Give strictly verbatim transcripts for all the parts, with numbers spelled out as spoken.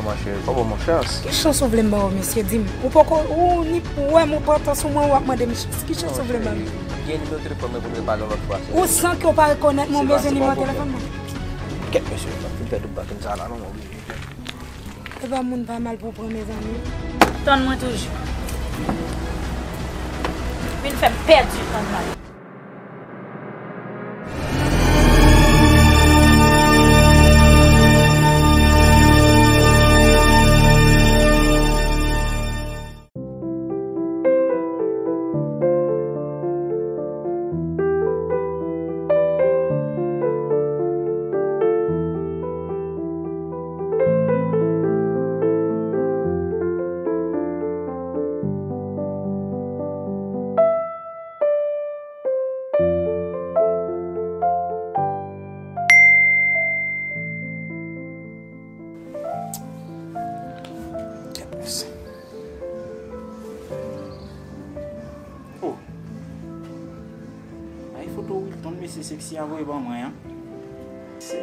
Monchè, pa ban mwen chans. Ki chans ou vle m ba w, mesye? Di m. Ou poko, ou ni, ou wè m, ou pran tan sou mwen, w ap mande m chans. Ki chans ou vle m ba m? Gen nimewo telefòn mwen pou m repale yon lòt fwa. Ou san ke w pa rekonèt mwen, w bezwen nimewo telefòn mwen? Kèt mesye, m ap fin pèdi bak sa la, non, mwen oblije. E pa moun pa mal pou pran, mezanmi. Tann mwen toujou. Vin fè m pèdi tan m la. Oh. Bay foto Wilton, mesye, seksi a voye ban mwen an. Se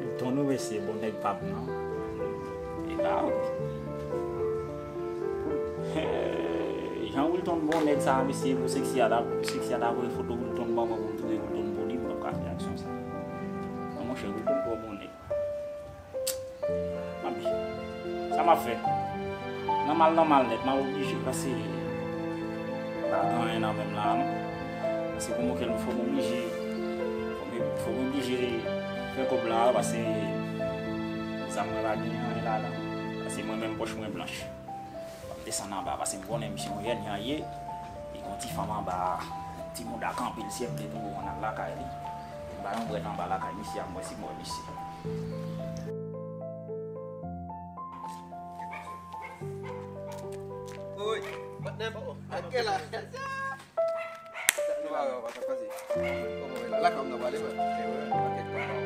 Wilton, wi, mesye, bon nèg pa m nan. E pa, wi. Hey, jan Wilton bon nèg sa, mesye, pou seksi a ta, pou seksi a ta voye foto Wilton ban mwen pou m touye Wilton pou li, m p ap ka fè aksyon sa. Non, monchè, Wilton twò bon nèg. Anpi, sa m ap fè? Nan mal, nan mal nèt, m ap oblije pase. Pa gen anyen nan men m la, non. Paske pou m okèl, fò m oblije, fò m, fò m oblije fè kòb la, paske zam mwen pa gen anyen ladan. Paske mwen menm pòch mwen blanch. M ap desann anba, paske m konnen misye yon jènyan ye. Li gen yon ti fanm anba a. Ti mouda kanpe l, si m te twouve w, ann al lakay li. M bay yon brèd anba lakay misye a, m wè si m wè misye. Woy, patnè, ak kè la. Nou pa wè, pa sa k pase. Kòman e la? Lakay m nan prale, frè. E wè, pakèt tan pa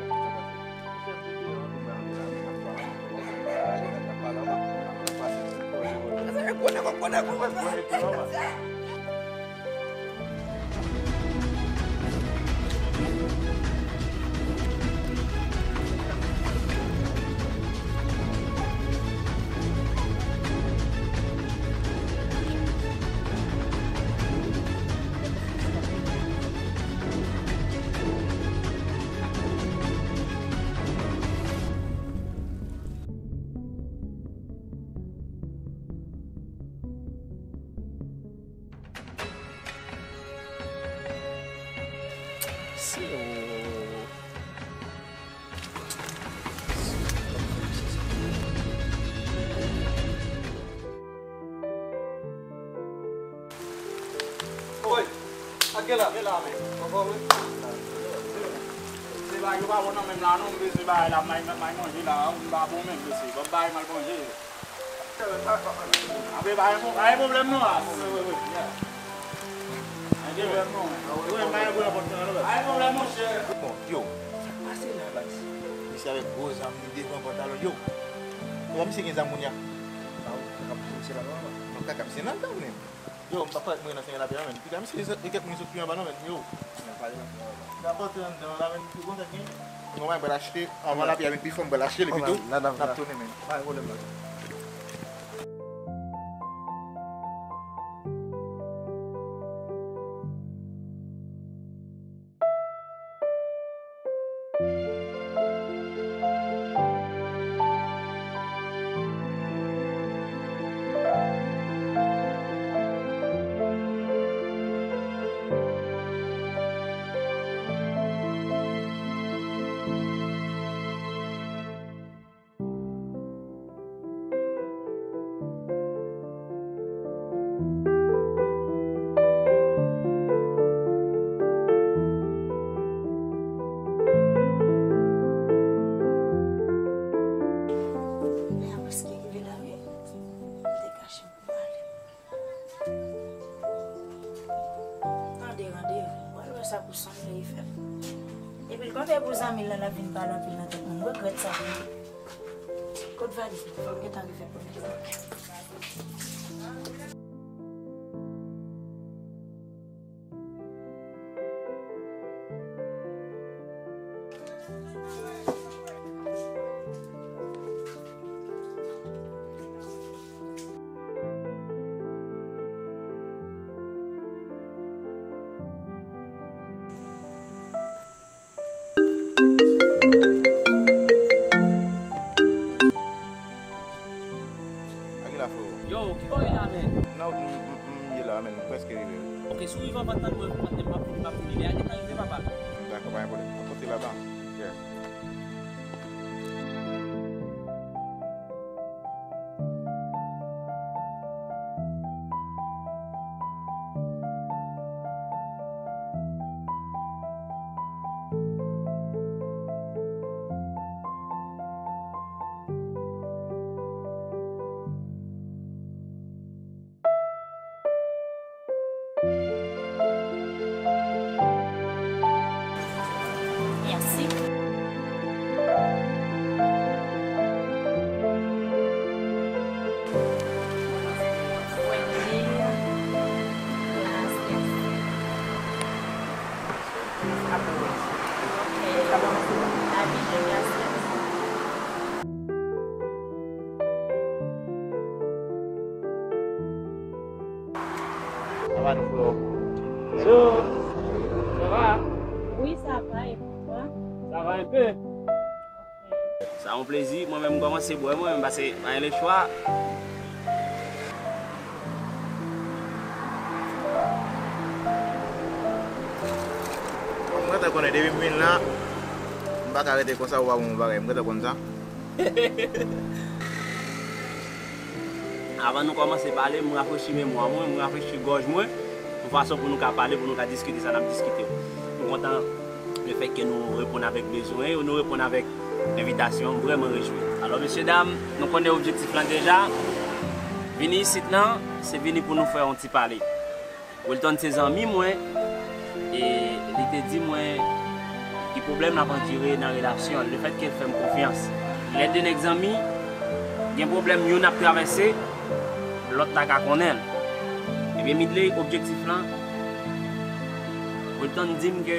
wè, sa k pase. Se ou. Oy, ak gen la. Gen la, men. Anfòm, wi. Se bagay yo pa bon nan menm la, non, m bezwen bagay la, may, may manje la, m pa bon menm, mesye. Ban m bagay m al manje. Ape pa gen pwob-, pa gen pwoblèm non, a. Wi, wi, wi, wi. Pa gen pwoblèm non. Wi, pa gen pwoblèm, monchè. Bon, yo, sa k pase la, baz? Misye avèk gwo zam li devan pantalon, yo. Ou wè misye gen zam kounye a? Kaka misye nan dan, menm. Yo, m pa kwè mwen nan senk lapè a, menm. Pita misye, e kèk moun sot pi anba non, menm. Yo. Rapòte anndan la, menm, ki kontak gen? Non, mwen pral achte. Anvan lapè a vin pi fò, m pral achte li pito. N ap tounen, menm. Pa gen pwoblèm, la. Lè a prèske rive la, wi. M te kache m pou m ale. Tande randevou, mwen wè sa pou sanble li fè. Epi l konte pou zanmi l lan, l ap vin pale anpil nan tèt mwen. M regrèt sa vre. Kot valiz mwen? Fò m gentan rive pou m. Ke rive, wi. Ok, si w rive anvan tan, mwen, m ap vini, m ap vini. Lè a gentan rive, papa. Dakò, pa gen pwoblèm. Mwen pote laba. Yeah. Mèsi. Sa va, nou frè? Yo, sa va? Wi, sa va, e pou twa? Sa va enpe. Sa yon plezi, mwen menm m kòmanse bwè mwen menm, paske pa gen lechwa. Bon, mwen te konnen depi m vin la, m pa ka rete konsa ou pa ban m yon bagay, m gentan konn sa. Avan nou kòmanse pale, m rafrechi memwa mwen, m rafrechi gòj mwen, yon fason pou nou ka pale, pou nou ka diskite sa n ap diskite. M kontan lefètke nou reponn avèk bezwen yo, nou reponn avèk envitasyon, m vrèman rejwi. Alò, mesye dam, nou konnen objektif lan deja. Vini isit lan, se vini pou nou fè yon ti pale. Wilton se zanmi mwen, e li te di mwen ki pwoblèm l ap andire nan relasyon l, lefètke l fè m konfyans. Lè de nèg zanmi, gen pwoblèm youn ap travèse, lòt la ka konnen l. Ebyen, Midley, objektif lan, Wilton di m ke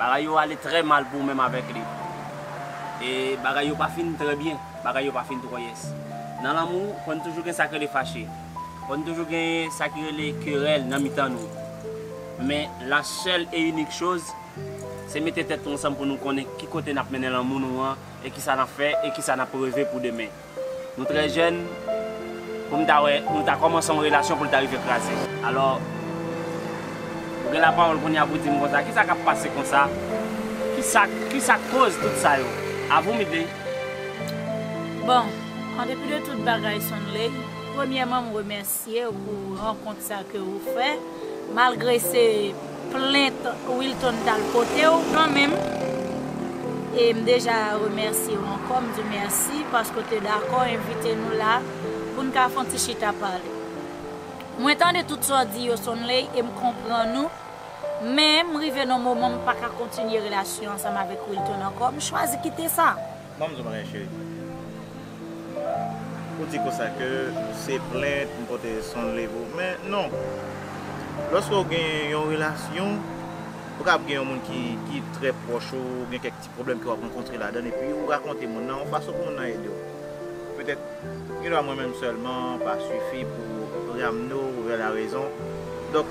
bagay yo ale trè mal pou w menm avèk li. E bagay yo pa fin trè byen, bagay yo pa fin twò yès. Nan lanmou, konn toujou gen sa k rele fache. Konn toujou gen sa ki rele kerèl nan mitan nou. Men, la sèl e inik choz, se mete tèt nou ansanm pou nou konnen ki kote n ap mennen lanmou nou an, e kisa n ap fè, e kisa n ap reve pou demen. Nou trè jèn, pou m ta wè, nou ta kòmanse yon relasyon pou l ta rive kraze. Alò, ou gen lapawòl kounye a pou di m konsa, kisa k ap pase konsa? Kisa, kisa k koz tout sa yo? A vous, Midley. Bon, an depi de tout bagay, Sonley, premyèman, m remèsye w pou rankont sa ke ou fè, malgre se plent Wilton t al pote w kanmenm. E m deja remèsye w ankò, m di w mèsi paske w te dakò envite nou la pou n ka fè yon ti chita pale. Mwen tande tout sa w di yo, Sonley, e m konprann ou, men m rive nan moman m pa ka kontinye relasyon ansanm avèk Wilton ankò, m chwazi kite sa. Ban m di w bagay, cheri. Ou di konsa ke se plent m pote Sonley pou ou. Men non. Lòske w gen yon relasyon, ou kapab gen yon moun ki, ki trè pwòch ou, gen kèk ti pwoblèm ke w ap rankontre ladan l, epi ou rakonte moun nan yon fason pou moun nan ede w. Petèt, gen dwa mwen menm sèlman pa sifi pou ramne w vè la rezon. Donk,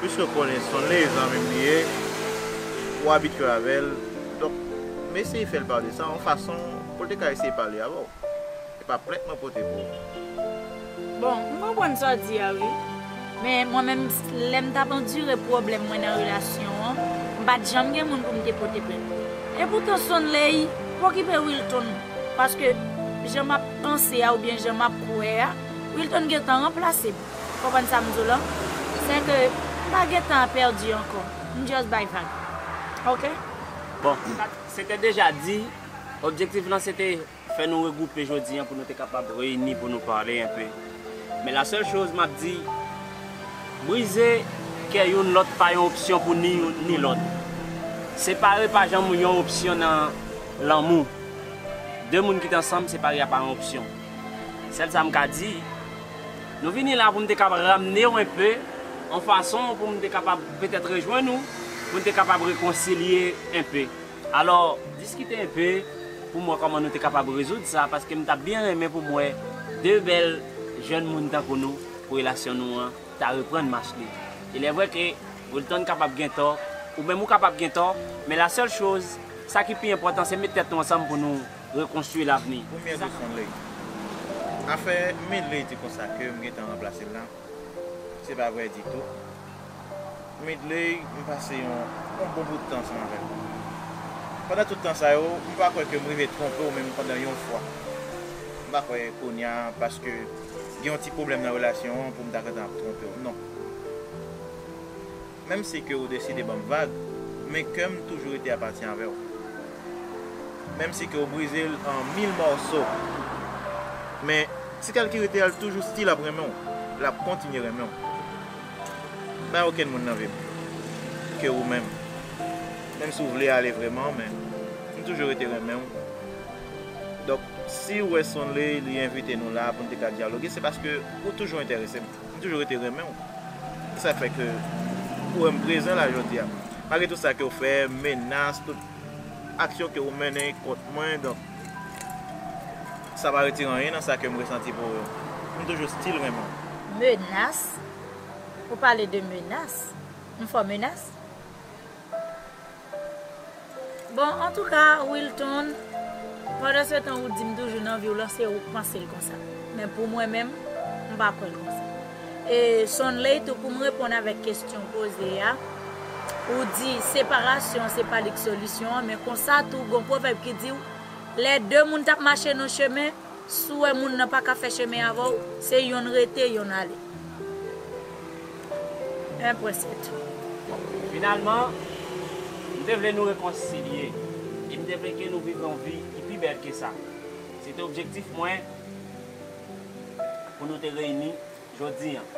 piske w konnen Sonley zanmi m li ye, ou abitye avè l, donk, m eseye fè l pale sa yon fason pou l te ka eseye pale avè w. E pa plent mwen pote pou ou. Bon, m konprann sa w di a, wi. Men mwen menm, lè m t ap andire pwoblèm mwen nan relasyon an, m pa t janm gen moun pou m te pote plent. Epoutan, Sonley pokipe Wilton, paske jan m ap panse a oubyen jan m ap kwè a, Wilton gentan ranplase m. Konprann sa m di w lan? Sèke m pa gen tan a pèdi ankò. M just bay vag. Oke? Bon, se te deja di, objektif lan se te fè nou regwoupe jodi an pou nou te kapab reyini pou nou pale enpe. Men la sèl choz m ap di, brize kè youn lòt pa yon opsyon pou ni youn ni lòt. Separe pa janm yon opsyon nan lanmou. De moun ki t ansanm, separe a pa yon opsyon. Sèl sa m ka di, nou vini la pou m te kapab ramne w enpe, yon fason pou m te kapab petèt rejwenn ou, pou n te kapab rekonsilye enpe. Alò, diskite enpe pou m wè kòman nou te kapab rezoud sa, paske m t ap byen renmen pou m wè de bèl jèn moun tankou nou, pou relasyon nou an ta reprann mach li. Il est vrai ke Wilton kapab gen tò, ou menm ou kapab gen tò, men la sèl choz, sa ki pi enpòtan, se met tèt nou ansanm pou nou rekonstwi lavni. Premyè leson, Ley. Afè Midley di konsa ke m gentan ranplase l la, se pa vrè ditou. Midley, m pase yon, yon bon bout tan ansanm avè l. Pandan tout tan sa yo, m pa kwè ke m rive twonpe w menm pandan yon fwa. M pa kwè kounye a, paske gen yon ti pwoblèm nan relasyon an pou m ta gentan ap twonpe w. Non. Menm si ke ou deside ban m vag, men kè m toujou rete apati avè w. Menm si ke ou brize l an mil mòso, men ti kè l ki rete a, l toujou still ap renmen w. L ap kontinye renmen w. M pa gen okenn moun nan vi m ke ou menm. Menm si w vle ale vrèman, men m toujou rete renmen w. Donk, si w wè Sonley, li envite nou la pou n te ka dyaloge, se paske ou toujou enterese m. M toujou rete renmen w. Se sa k fè ke ou wè m prezan la jodi a. Malgre tout sa ke w fè, menas, tout aksyon ke ou mennen kont mwen, donk, sa pa retire anyen nan sa ke m resanti pou ou yo. M toujou still renmen w. Menas? Ou pale de menas? M fè w menas? Bon, antouka, Wilton, pandan se tan ou di m toujou nan vi w lan, se ou k panse l konsa. Men pou mwen menm, m pa kwè l konsa. E Sonley tou, pou m reponn avèk kesyon w poze a, ou di separasyon se pa li k solisyon an, men konsa tou, gon pwovèb ki di w, lè de moun t ap mache nan chemen, si w wè moun nan pa ka fè chemen avè w, se yonn rete, yonn ale. Un point sept. Finalman, m te vle nou rekonsilye e m te vle ke nou viv yon vi ki pi bèl ke sa. Se te objektif mwen pou nou te reyini jodi an.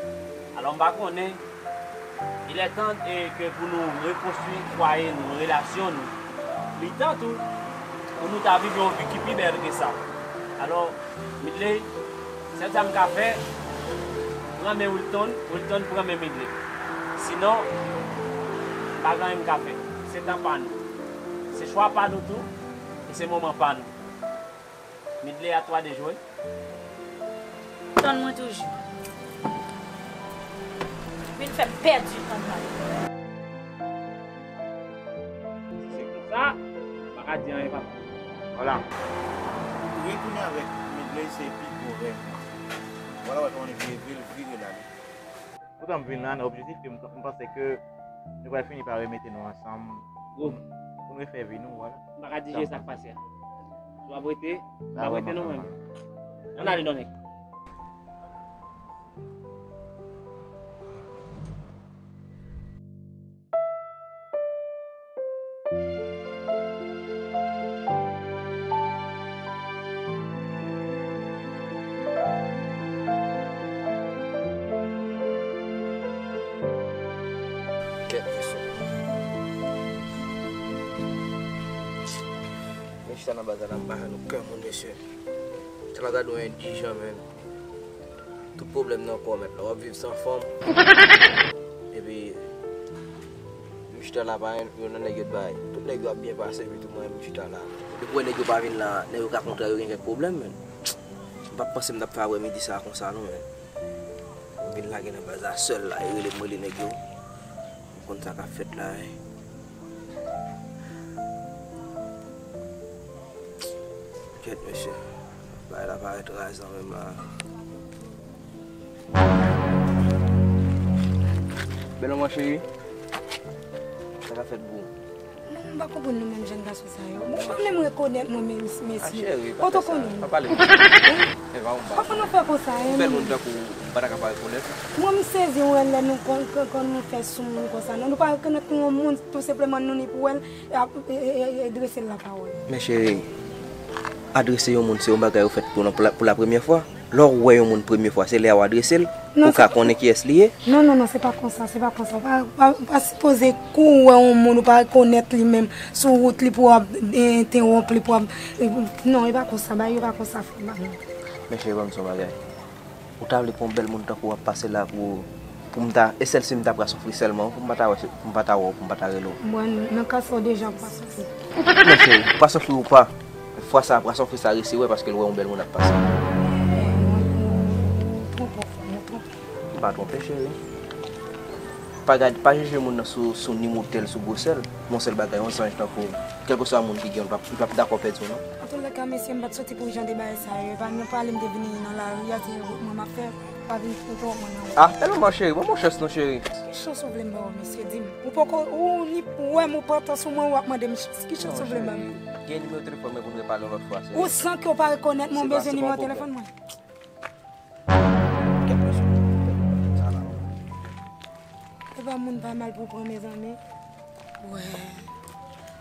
Alò, m pa konnen, il est temps e ke pou nou rekonstwi fwaye nou, relasyon nou. Li tan tou pou nou ta viv yon vi ki pi bèl ke sa. Alò, Midley, sèl sa m ka fè, pran men Wilton, Wilton pran men Midley. Sinon, m pa gen anyen m ka fè. Se tan pa nou. Se chwa pa nou tou, e se moman pa nou. Midley, à toi de jouer. Tann mwen toujou. Vin fè m pèdi tan mwen. Si se konsa, m pa ka di anyen, papa. Vwala. Retounen avèk Midley se pi gwo rèv mwen. Vwala, wè kòman li vire, vire, vire la. Poutan m vin la nan objektif ke m, m panse ke nou pral fini pa remete nou ansanm pou, pou n refè vi nou, vwala. M pa ka dijere sa k pase a. Si w ap rete, m ap rete non mwen. Ann ale non nèg. Kèt mesye. Men chita nan baz la, m pa jwenn okenn moun mesye. Tèlman gade yon endijan, menn. Tout pwoblèm nan kò w mèt la. W ap viv san fòm. Epi, m chita la, pa gen youn nan nèg yo t bay. Tout nèg yo ap byen pase, epi tou mwen menm m chita la. Depi w wè nèg yo pa vin la, nèg yo ka kontrè yo gen kèk pwoblèm, menn. M pa t panse m t ap fè aprèmidi sa konsa non, menn. M vin lage nan baz la sèl la, e rele m rele nèg yo. M konn sa k ap fèt la, wi. Kèt mesye. Bagay la parèt raz nan men m la. Bèl manman cheri. Sa k ap fèt bro? Non, m pa konprann nou menm jèn gason sa yo. Mwen pa menm rekonèt mwen menm mesye. Kote w konnen m? Pa pale konsa. Kòman nou fè konsa? Yon bèl moun tankou ou, m pa ta ka pa rekonèt ou. Mwen m sezi wè lè nou kon, kon, kon nou fè sou moun konsa. Non, nou pa rekonèt yon moun tou senpleman nou ni pou wè l e ap e, e, e, e drese l lapawòl. Men cheri, adrese yon moun se yon bagay ou fèt pou, pou la, pou la premyè fwa. Lè w wè yon moun premye fwa, se lè a w adrese l pou w ka konnen kiyès li ye. Non, non, non, se pa konsa, se pa konsa. Ou pa, pa, pa sipoze kou w wè yon moun, ou pa rekonèt li menm sou wout li pou w ap entewonp li, pou w ap, non, e pa konsa, bagay yo pa konsa, frè m. Men cheri, ban m di w yon bagay. Ou ta vle pou yon bèl moun tankou w ap pase la pou, pou m ta, e sèl si m ta pral soufri sèlman, pou m pa ta wè, pou m pa ta wè w, pou m pa ta rele w. Bon, nan ka sa w deja ap pase. Men cheri, ou pa soufri ou pa. Fwa sa, pwason fri sa resi wè paske l wè yon bèl moun ap pase. M pa twonpe, cheri. Pa gade, pa jije moun nan sou, sou nimwotè l, sou gwosè l. Yon sèl bagay, yon zanj tankou w. Kèlkeswa moun ki gen w, li p ap, li p ap dakò pèdi w, non. Antoulèka, mesye, m pa t soti pou jan de bagay sa yo. E pa nan pale m te vini nan lari a, se wout mwen m ap fè. Pa vin fout ou mwen nan. Ah, hello, ma chérie. Ban m yon chans non, cheri. Ki chans ou vle m ba w, mesye? Di m. Ou poko, ou ni, ou wè m, ou pantan sou mwen, w ap mande m chans. Ki chans ou vle m ba m? Gen nimewo telefòn mwen pou n repale yon lòt fwa, cheri. Ou san ke w pa rekonèt mwen, w bezwen nimewo telefòn mwen? Kèt mesye. Sa la. E pa moun pa mal pou pran, mezanmi. Wè.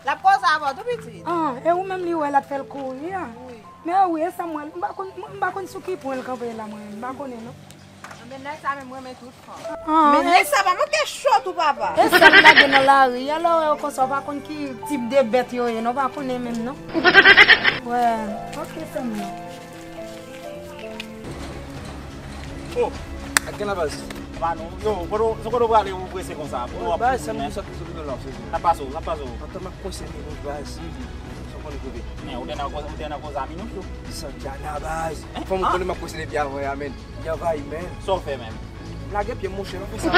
L ap koze avè w tou pitit. Ah, e ou menm li wè l ap fè l kouri a? Wi. Men wi, e sa m wè. M pa konn, m pa konn sou ki pwen l kanpe la, mwen menm. M pa konnen, non. Anben, nèg sa menm renmen tout fanm. Ah, men nèg sa pa manke cho tou, papa. E sèl lage nan lari, alò, yo konsa, w pa konn ki tip de bèt yo ye, non, w pa konnen menm, non. Wè, ok, sè m nan. Oh, ak gen la baz. Ba non, yo, kote w, kote w prale ou prese konsa? Kote w ap prese? Baz, sa m di sa tou sou bidon la, se vre. N ap pase w, n ap pase w. Antan m ap kwense Minouch, baz. Mhm. Sa w konnen kote. Men, ou te nan koze, ou te nan koze a Minouch, tou? Santiana, baz. Hein? Fò m konnen m ap kwense depi avan ya, men. Li anvayi, men. Sa w fè menm? Lage pye m, monchè, pa fè sa.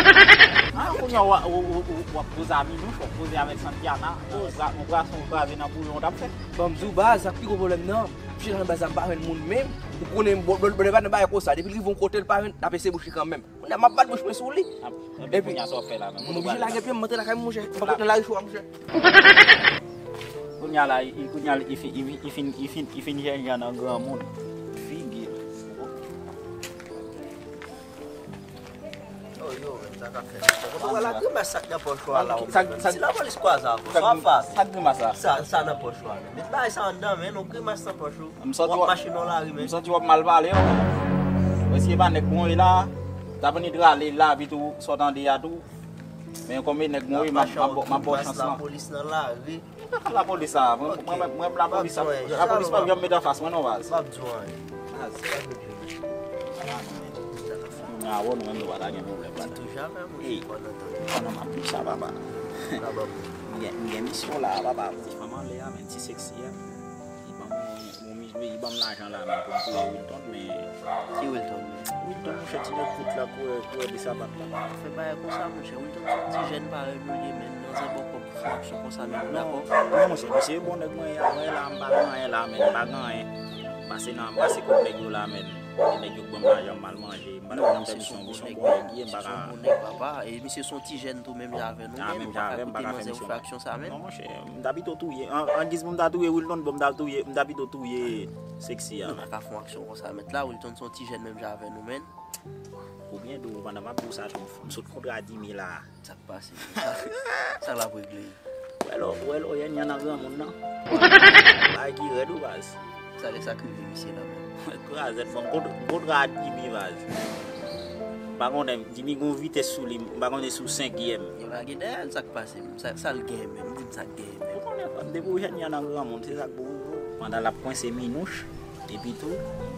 Ah, kounye a w, w, w, w, w ap kwense Minouch, w ap kwense avèk Santiana. Yon bra, yon bra, se yon kraze nan bouyon w t ap fè. Ban m di w, baz, sa k pi gwo pwoblèm nan. Chita nan baz la, m pa jwenn moun menm. Ou konnen, bon, bon, bon, pa nan bagay konsa. Depi l rive yon kote, l pa jwenn, l ap eseye bouch li kanmenm. Kounye a, m ap bat bouch mwen sou li. Epi, kounye a, sa w fè la menm? M oblije lage pye m, m antre lakay mwen, monchè. M pa konn nan lari cho a, monchè. Kounye a la, i, kounye a, i fin, i fin, i fin, i fin, i fin jènjan nan granmoun. Figi l. Yo, yo, men, sa k ap fèt? Kote w wè la grimas sa k nan pòch ou a la, ou menm? Si lapolis kwaze avè w, sa w ap fè avè l? Sa k grimas la? Sa, sa nan pòch ou a la. Met bagay sa anndan, men, non, grimas nan pòch ou. M santi w ap mache nan lari, men. M santi w ap mal pale, wi. Èske pa nèg mwen ye la? T ap annik rale la, epi tou, sa w tande a tou. Men kòm e nèg mwen ye, m ap, m ap, m ap ba w chans lan. Lapolis nan lari. Mwen pa ka lapolis sa. Mwen, mwen, mwen, mwen, lapolis sa. Lapolis p ap janm met anfas mwen, non, baz. M p ap di w anyen. Baz. Moun a wè nou menm, nou pa ta gen pwoblèm la. Ti tou jamè, monchè, pandan tan. Pandan m ap di sa, papa. M gen, m gen misyon la, papa. Ti fanm anlè a, men ti seksi a. Li ban m yon, yon mi-, li ban m lajan la, men pou m touye Wilton, men. Ki Wilton, men? Wilton, monchè, ti nèg kout la, kourè, kourè de sapat la. Fè bagay konsa, monchè. Wilton se yon ti jèn parèy nou ye, men, nan zen bòkò. Fè aksyon konsa, men, dakò? Non, non, monchè, misye bon nèg mwen ye, mwen la, m pa gen anyen la, men, m pa gen anyen. M pase nan, m pase kot nèg yo la, men. E nèg yo k ban m lajan, m al manje, m pa nan pèmisyon, misye se yon bon nèg, papa, e misye se yon ti jèn tou, menm jan avè nou, men, nou pa ka koute manzè yo fè aksyon sa, men. Non, monchè, m ta pito touye, an, an giz pou m ta touye Wilton, bon, m ta touye, m ta pito touye seksi a. Nou pa ka fè yon aksyon konsa, mèt la, Wilton se yon ti jèn menm jan avè nou, men. Ou byen di w, pandan m ap di w sa tou, m sot kontra Dimi la. Sa k pase? Sa, sa l ap regle? Wè lò, wè lò, yè nyan nan granmoun nan. Bagay ki rèd wi baz. Sa gen sa k rive misye la menm. Krazèt, bon, m kont-, m kontra ak Dimi baz. M pa konnen, Dimi gon vitès sou li, m pa konnen sou senkyèm. Yo lage dèyè l, sa k pase? Sa, sa l genyen menm? Di m sa k genyen menm. Ou konnen, depi w jèn nyan nan granmoun, se sa k pou rive w. Pandan l ap kwense Minouch, epi tou,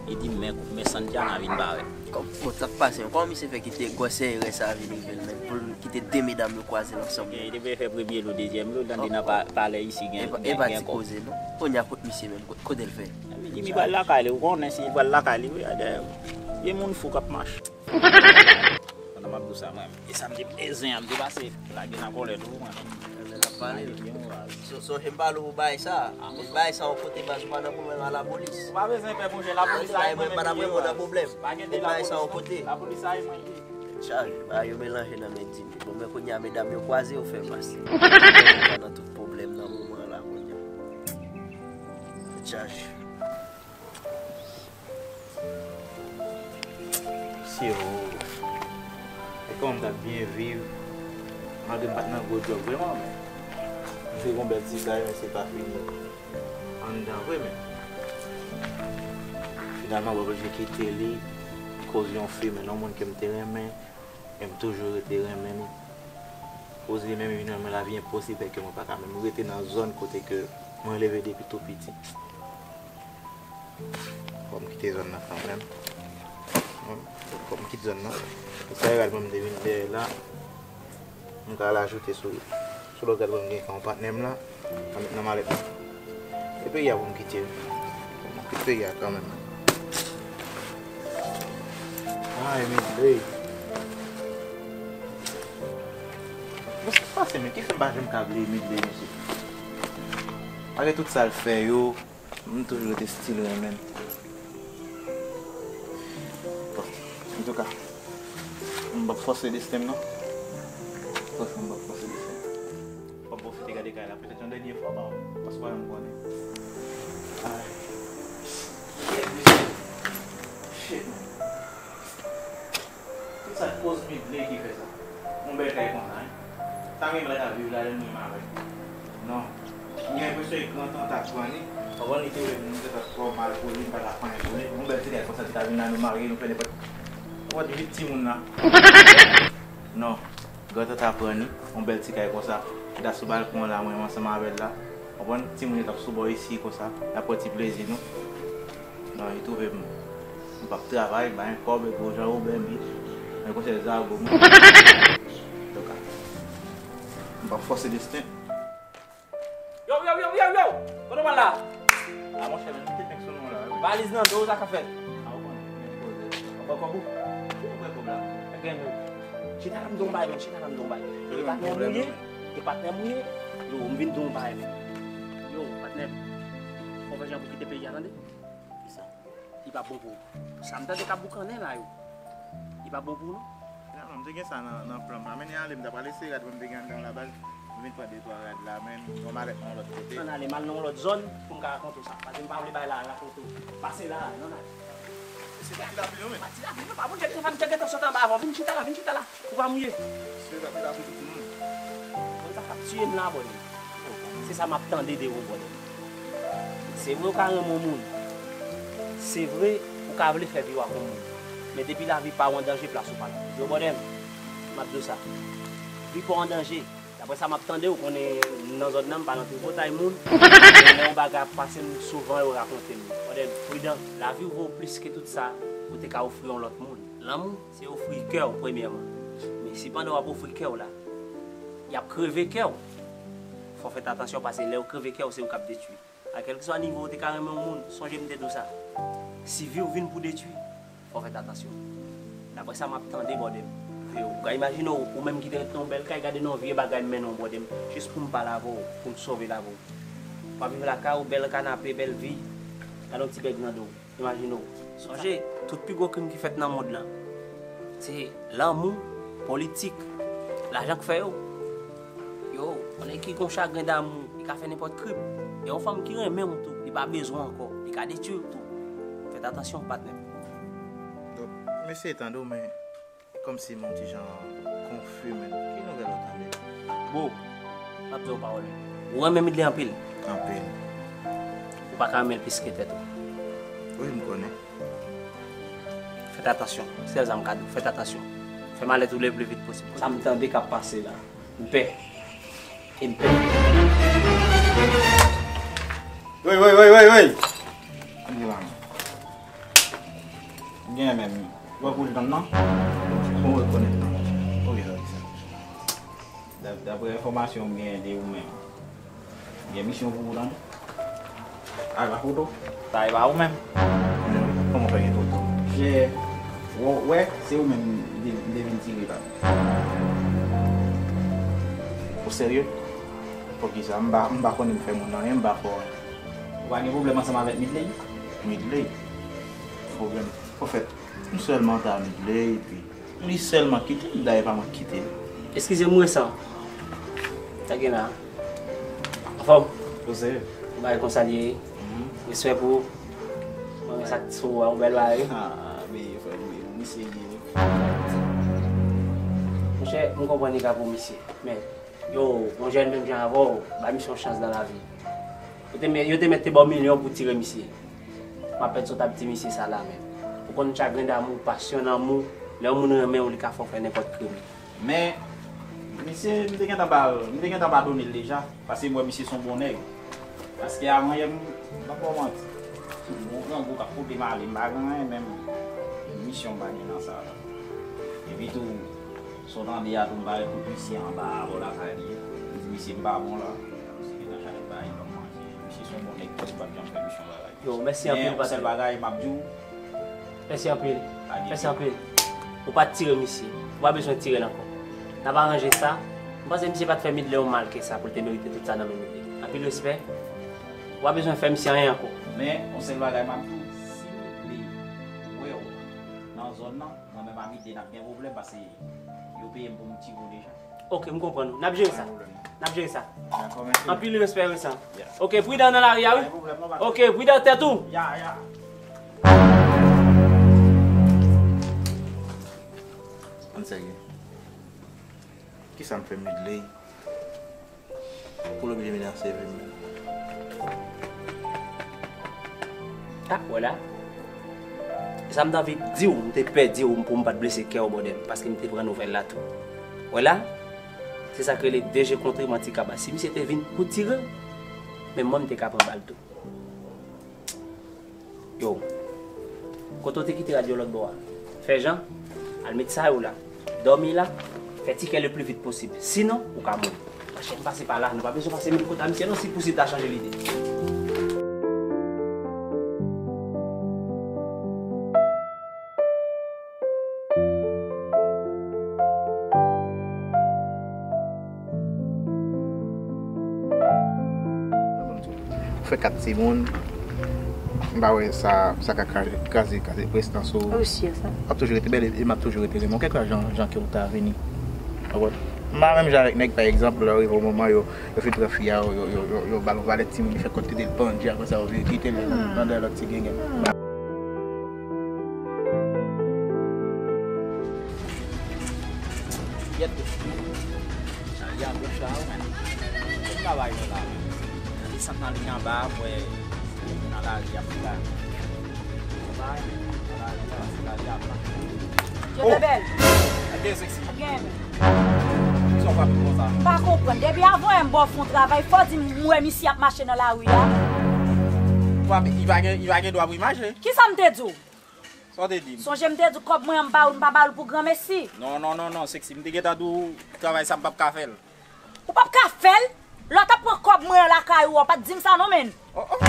li di, men, men Santiana vin parèt. Kòm, bon, sa k pase, kòman misye fè kite gwosè erè sa vin rive l menm, pou l kite de medam yo kwaze l ansanm? Li te vle fè premye lo, dezyèm lo, tande nan pa-, palè isi gen, gen, gen kòb. E pa ti koze, non. Kounye a kot misye menm, kot, kote l fè? Li di, li pral lakay li, ou konnen si li pral lakay li, wi, adè, gen moun fou k ap mache. Pandan m ap di w sa, mwen, e sa m te bezwen an, m te pase lage nan kòlèt ou, mwen. Ebyen, l ap pale. So, so, jem pale w pou bay sa. Met bay sa yon kote, baz, ou pa nan pwoblèm a lapolis. Ou pa bezwen pè, monchè, lapolis sa e mwen menm ki ye, baz. Pa gen de lapolis, non. Lapolis sa e mwen ki ye. Chaj, bagay yo melanje nan men Dimi. Bon, men kounye a, medam yo kwaze, yo fè mas. Yo nan tout pwoblèm nan moman an la, kounye a. Chaj. Mesye, o. E kòman m t ap byen viv, malgre m pa t nan gwo djòb vrèman, men m te gon bèl ti kay, men se pa fini anndan vre, men finalman, m oblije kite li, koz yon fi, men yon moun ke m te renmen, e m toujou rete renmen li. Koz li menm vin nan mwen lavi enposib, paske mwen pa ka menm rete nan zòn kote ke mwen leve depi tou piti. Fò m kite zòn nan kanmenm. Fò m kite zòn nan. Sa e rad mwen m te vin dèyè la. M ka al ajoute sou, sou lòt rad mwen m gen kòm patnè m la. Mwen met nan malèt mwen. E peyi a pou m kite. Pou m kite peyi a kanmenm. Ay, men, ey. Men sa k pase, men ki fè m pa janm ka vle Midley, mesye? Malgre tout sa l fè yo, m toujou rete still renmen l. Bon, antouka. M p ap fòse desten m, non. Franchman, m p ap fòse desten m. Fò m pwofite gade kay la. Petèt yon dènye fwa, pa, paske pa janm konnen. Ay. Shit, man. Shit, man. Tout sa koz Midley ki fè sa. Yon bèl kay konsa, hein. Sa m gen pou ta viv ladan l menm avèk li. Non. M gen enpresyon e gran tan ta pran li. Konprann, li te wè nou te ta twò mal pou li, m pa ta fè anyen pou li. Yon bèl ti kay konsa ki ta vin la, nou marye, nou fè nenpòt. Ou pa t vit timoun la. Non. Gran tan ta pran li, yon bèl ti kay konsa. Li ta sou balkon an la, mwen, mwen ansanm avè l la. Konprann? Timoun yo t ap sou bò isi konsa. N ap pran ti plezi nou. Non, li twouve m. M p ap travay, bay kòb, epi jan ou bèbi. Men konsèy zago, mwen. Antouka, m p ap fòse desten. Yo, yo, yo, yo, yo! Kote w pral la? A, monchè, men, m te fèk sou nou la, wi. Valiz nan do, sa k ap fèt? A, ou konnen, men poze. Ou pran kòb ou? Ki ou pran kòb la? Gen nou. Chita la, m di w bagay, men, chita la, m di w bagay. Yo, e patnè m ou ye? E patnè m ou ye? Yo, m vin di w bagay, men. Yo, patnè m. Fò w fè jan pou kite peyi a, tande? Kisa? Li pa bon pou ou. Sa m tande k ap boukannen la yo. Li pa bon pou ou non. Finalman, m te gen sa nan, nan plan m la. Men ale, m ta pral eseye rad mwen m te gen anndan la baz. M vin pran de twa rad la, men yon malèt nan yon lòt kote. Ann ale, m al nan yon lòt zòn pou m ka rakonte w sa. Paske m pa vle bay la rakonte w. Pase la, non, ale. Se pati lapli yo, men. Pati lapli yo, pa bon, Djèk te fè m, Djèk gentan sot anba avan. Vin chita la, vin chita la. Ou pa mouye. Se pati lapli pou tout moun. Bon, sa k ap tiye m la, bòdè. Se sa m ap tande de ou, bòdè. Se vre ou ka renmen yon moun. Se vre ou ka vle fè vi w ak yon moun. Men depi lavi pa w an danje, plas ou pa la. Yo, bòdè m, m ap di w sa. Vi pa w an danje. Daprè sa m ap tande, ou konnen nan zòn nan, m pa nan tripotay moun. Men lè yon bagay ap pase m, souvan yo rakonte m. Bòdè m, pridan. Lavi w vo plis ke tout sa ou te ka ofri yon lòt moun. Lanmou, se ofri kè w premyèman. Men sipandan w ap ofri kè w la, y ap kreve kè w. Fò w fè atansyon paske lè yo kreve kè w, se ou k ap detwi. A kèlkeswa nivo ou te ka renmen yon moun, sonje m te di w sa. Si vi w vin pou detwi, fò w fè atansyon. Daprè sa m ap tande, bòdè m. Yo, ou ka imajine w, ou menm ki te ret nan yon bèl kay, gade nan yon vye bagay m mennen w, bòdè m. Jis pou m pale avè w, pou m sove lavi w. W ap viv lakay ou, bèl kanape, bèl vi, gade yon ti bèg nan do w. Imajine w. Sonje, tout pi gwo krim ki fèt nan mond lan, se lanmou, politik, lajan k fè yo. Yo, yon nèg ki gon chagren damou, li ka fè nenpòt krim. E yon fanm ki renmen w tou, li pa bezwen w ankò, li ka detwi w tou. Fèt atansyon, patnè. Donk, m eseye tande w, men kòmsi m on ti jan konfi, men ki nouvèl ou tande? Bro, m ap di w yon pawòl. Ou renmen Midley anpil. Anpil. Ou pa ka renmen l plis ke tèt ou. Wi, m konnen. Fèt atansyon. Sèl sa m ka di w, fèt atansyon. Fè malèt ou le pli vit posib. Sa m tande k ap pase la, m pè. E m pè. Woy, woy, woy, woy, woy! Ann gen la menm. Gen menm. Ou wè kou l tann nan? Ou rekonèt non. Ok, sa, ok, sa. Dap-, daprè enfòmasyon m genyen de ou menm, gen misyon pou ou tande. Ak lafoto. Sa e pa ou menm. Kòman fè gen foto? Jè, w-, wè, se ou menm m te, m te vin tire la. Ou serye? Poukisa? M pa, m pa konnen m fè moun anyen, m pa fè w anyen. Ou pa gen pwoblèm ansanm avèk Midley? Midley? Pwoblèm. Anfèt, m sèlman ta Midley, epi li sèlman kite m, dayè pa mwen ki kite l. Eskize m, Resan. Sa gen la? Anfòm? Ou serye? Bagay konsa l ye. Mhm. Respè pou ou. Mwen, sa k sou ou a, yon bèl bagay. Ah, men frè m, men misye ye. Monchè, m konprann li ka pou misye. Men, yo, yon jèn menm jan avè w, bay misye yon chans nan lavi. Yo te mèt, yo te mèt te ba w milyon pou tire misye. M ap pèdi sa w t ap di misye sa la menm. Ou konn chagren damou, pasyon lanmou, lè yon moun renmen w, li ka fè w fè nenpòt krim. Men, misye, m te gentan ba l, m te gentan padone l deja, paske m wè misye se yon bon nèg. Paske avan yè, m p ap ba w manti. Yon grangou k ap pote m ale, m pa gen anyen menm. Misyon m pa gen nan sa la. Epi tou, sa w tande a tou, m pa wè kout misye anba a bò lakay li. M di misye m pa bon la. Misye gentan chache bay ban m manje. Misye se yon bon nèg, misye p ap janm fè misyon bagay. Yo, mèsi anpil, patnè. Men yon sèl bagay m ap di w, mèsi anpil. Mèsi anpil. Ou pa t tire misye. Ou pa bezwen tire l ankò. N ap aranje sa. M panse misye pa t fè Midley yon mal ke sa pou l te merite tout sa nan men Midley. Anpil respè. Ou pa bezwen fè misye anyen ankò. Men, yon sèl bagay m ap di w, si Midley wè w nan zòn nan, mwen menm Kite n ap gen pwoblèm paske yo peye m pou m tire w deja. Ok, m konprann ou. N ap jere sa. N ap jere sa. Dakò, mèsi. Anpil respè, Vincent. Ok, pridan nan lari a, wi. Pa gen pwoblèm, non, pa. Ok, pridan tèt ou. Ya, ya. Ann serye. Kisa m fè m delay? Pou l oblije vin a seve m. Ah, wè la. E sa m t anvi di w, m te pè di w pou m pa t blese kè w, bòdèl, paske m te pran nouvèl la tou. Wè la, se sa k rele de je kontre manti kaba. Si misye te vin pou tire w, menm mwen m te ka pran bal tou. Yo, kote w te kite radyo lòt bò a? Fè jan, al met sa yo la. Dòmi la, fè ti kè le pli vit posib. Sinon, ou ka mouri. Machè, m pase pa la, nou pa bezwen pase menm kote a misye non, si posib ta chanje lide. Ou fè kat timoun, m pa wè sa, sa ka kraze, kraze, kraze prestans ou. Ou si sa? W ap toujou rete bèl e m ap toujou rete renmen w, kèlkeswa jan, jan ke w ta vini. Ou konprann? M pa menm jan avèk nèg, pa egzanp, lè w rive yon moman, yo, yo fin pran fi a, yo, yo, yo, yo, yo ba l yon valè timoun, li fè kòb tete l pandje, apre sa, yo vire kite l nan, nan dèyè lòt ti gengen. Yèt, Charlie a bouch la, ou menm. Se travay nou la. Desann nan liy anba, mwen, nan lari a, pou la. Travay, nan lari a, se lari a, plan. Yo, bèbèl. Ap gen seksi. Ap gen. Kisa w frape m konsa? M pa konprann. Depi avan yè m ba w fè yon travay, fò w di m wè misye ap mache nan lari a. Li pa gen, li pa gen dwa pou li mache. Kisa m te di w? Sa w te di m? Sonje m te di w kòb mwen an m ba w, m pa ba w l pou granmesi. Non, non, non, non, seksi. M te gentan di w travay sa m p ap ka fè l. Ou p ap ka fè l? Lè w t ap pran kòb mwen an lakay ou a, w pa t di m sa non, menn. Oh, oh.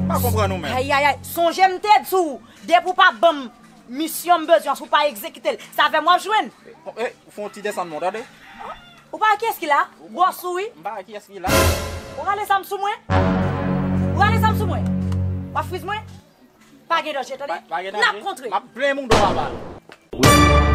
M pa konprann ou menm. Ayayay, sonje m te di w, depi w pa ban m misyon m bezwen an, si w pa egzekite l, se avè m w ap jwenn. Eh, fè yon ti desann men w, tande? Ou pa wè kiyès ki la? Bòs ou wi. M pa wè kiyès ki la. Ou rale zam sou mwen? Ou rale zam sou mwen? W ap friz mwen? Pa gen danje, tande? Pa, pa gen danje. N ap kontre. M ap plen moun dwa a bal.